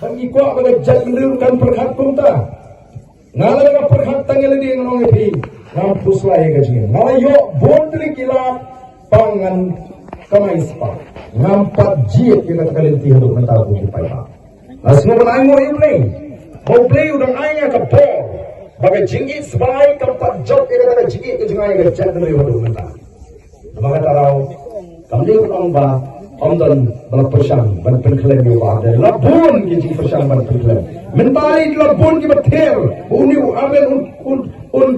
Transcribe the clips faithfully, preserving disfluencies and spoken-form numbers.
Ba ngi kwah ba ka jaitbynriew kan pyrkhat kumta. Nga la nga pyrkhat tang ïa lade, nga ong ïa phi, ngam pyrshah ïa ka jingim. Nga la ïoh bun tylli ki lad, tang ngan kamai spah. Ngam pat jied ïa kata ka lynti haduh mynta, ko ki paidbah. Nga sngewbha ban ai nguh ïa U Blei. Ba U Blei u dang ai nga ka bor ba ka jingïeit sbai kam pat jop ïa kata ka jingïeit ka jong nga ïa ka jaitbynriew haduh mynta. Namar kata ruh, kam dei ban ong ba ym don ba la pyrshang ban pynkhlem ïa u Bah Ardent. La bun ki jingpyrshang ban pynkhlem. Mynta ruh la bun kiba ther ba une u Ardent un, un, un,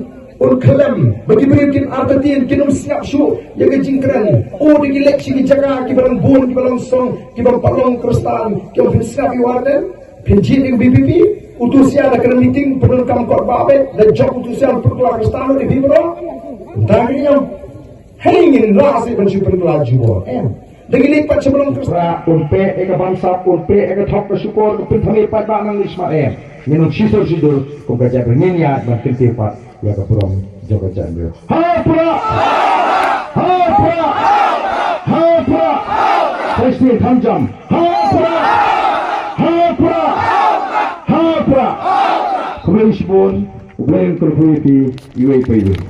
un khlem, ba ki briew kin artatien, kin ym sngap shuh ïa ka jingkren. O, da ki leit sha ki jaka kiba long bun, kiba long song, kiba pat long Khristan, ki ong, phin sngap ïa u Ardent, phin jied ïa ka VPP. Uto u sha da kren meeting, pyndonkam kot ba beit, da jop uto u sha pynkylla Khristan ïa phi baroh. Tang ïa Hynrei ngin lah seh ban shu pynkylla jubor. Em. Da ngi leit pat sha ba long Khristan. Pra, un peh ïa ka bamsap, un peh ïa ka thok ka shukor, ka pynthame pat ba nang lishma em. Ngin ym shisur shisur, kum ka jaitbynriew ngin ïaid ban kyntiew pat ïa ka burom jong ka jaitbynriew. Ha pra! Ha pra! Ha pra! Khristan kham jam. Ha pra! Ha pra! Ha pra! Khublei shibun, U Blei un kyrkhu ïa phi iwei pa iwei.